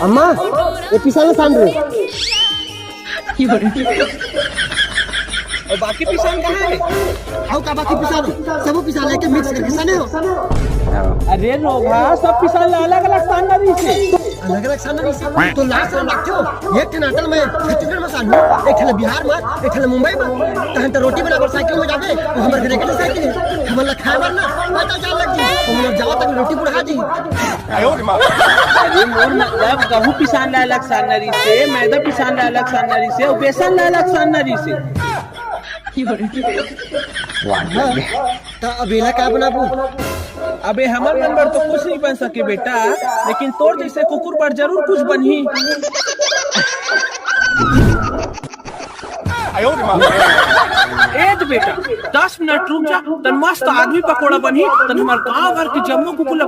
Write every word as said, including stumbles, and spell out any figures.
अम्मा, ये पिसान ला सान रे। अउ बाकी पिसान कहाँ हे? अउ का बाकी पिसान? सबो पिसान लेके मिक्स करके साने हो। अरे रोगहा, सब पिसान ला अलग-अलग सानना रहिसे। अलग-अलग सानना रहिसे? तो ला सान रखे हो। एक ठन अटल में छत्तीसगढ़ में सानू, एक ठन बिहार में, एक ठन मुंबई में। तहन तो रोटी बनाबर साइकिल में जाबे, वो हमर घरे के साइकिल हे। हमन ला खाए बर ना, पता चल लग जी। वो हमर जावा तक रोटी बुढ़ा जी। अरे मोर मतलब, गहूं पिसान ला अलग सानना रहिसे, मैदा पिसान ला अलग सानना रहिसे, अउ बेसन ला अलग सानना रहिसे। त अब एला का बनाबू? अबे हमर मन बर तो कुछ नहीं बन सके बेटा, लेकिन तोर जैसे कुकुर बर जरूर कुछ बनही। ए तो बेटा, दस मिनट रुक जा, तन मस्त आदमी पकोड़ा बनही, तन हमर गांव भर के जम्मो कुकुर ला